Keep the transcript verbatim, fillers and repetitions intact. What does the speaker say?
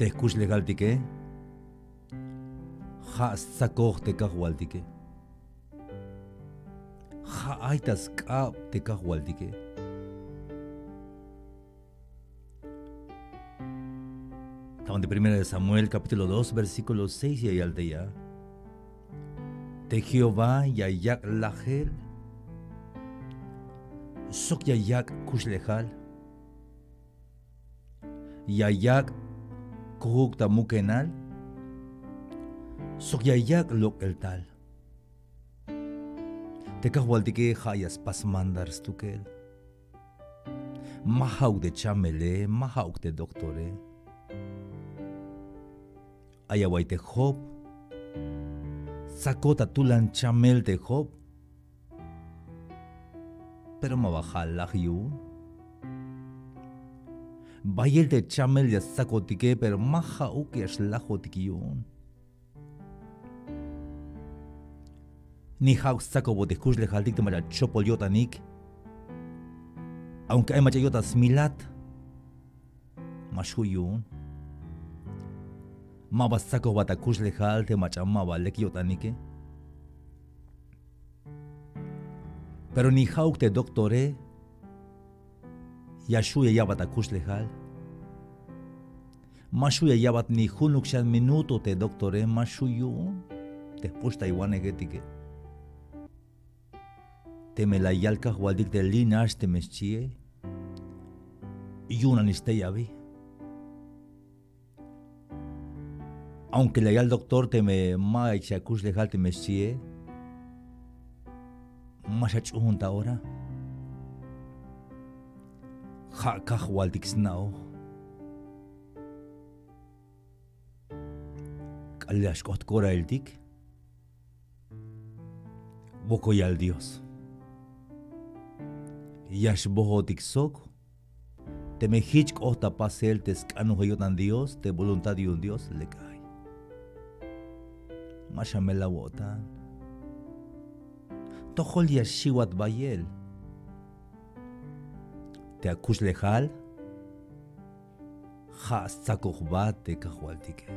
Te jkuxlejaltike ja' stsakoj te Kajwaltike. Ja' ay ta sk'ab te Kajwaltike. Ta ban te Primera de Samuel, capítulo dos, versículo seis, ya yal te ya: Te Jehová ya yak' lajel sok ya yak' kuxlejal. Ya yak' kojuk ta mukenal sok ya yak' lok'el tal. Te Kajwaltike ja' ya spas mandar stukel. Ma ja'uk te chamele, ma ja'uk te doctore. Ay away te Job. Stsakot ta tulan chamel te Job, pero ma ba ja' laj yu'un. Bayel te chamel ya stsakotike, pero ma ja'uk ya xlajotik yu'un. Ni ja'uk stsakojbot te jkuxlejaltik te mach'a chopol yo'tanik. Aunque ay mach'a yo'tan smilat, ma xju' yu'un. Ma ba stsakojbat ta kuxlejal te mach'a ma ba lek yo'tanike. Pero ni ja'uk te doctore ya xju' ya ya'bat ta kuxlejal. Ma xju' ya ya'bat ni junuk xan minuto te doctore, ma xju' yu'un te jp'uxtaywanejetike. Teme la yal Kajwaltik te li' nax teme xchie, yu'un nanix tey abi. Aunque la yal doctor teme ma'yuk xakuxlejal teme xchie, ma xach'uun ta ora. Ja' Kajwaltik sna'oj. K'alal ya xk'ot korailtik, wokoyal Dios. Ya xbojotik sok teme jich k'ot ta pasel te sk'anojel yo'tan Dios, te voluntad yu'un Dios, lek ay. Ma xamel awo'tan. Tojol ya xiwat bayel. Te akuxlejal ja' stsakojbat te Kajwaltike.